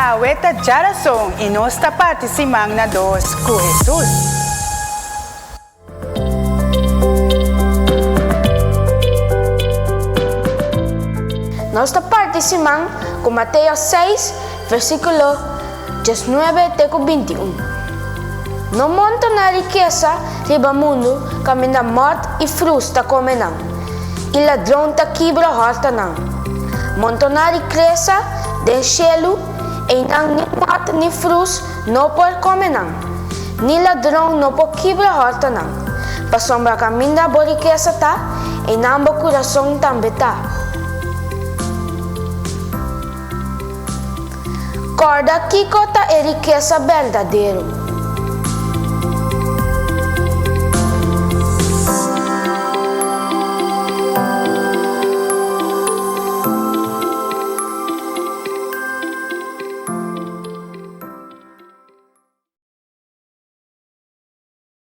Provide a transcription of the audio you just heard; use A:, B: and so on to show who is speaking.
A: Awe ta djarason i nos ta parti siman na dos ku Hesus.
B: Nos ta parti siman ku Mateo seis, versíkulo diesnuebe te ku bintiun. No montoná rikesa riba mundu kaminda mòrt i frus ta kome nan, i ladron ta kibra hòrta nan. Montoná rikresa den shelu, einan ni mòrt ni frus no por kome nan, ni ladron no por kibra hòrta nan. Pasobra kaminda bo rikesa ta, einan bo kurason tambe ta. Kòrda kiko ta e rikesa berdadero.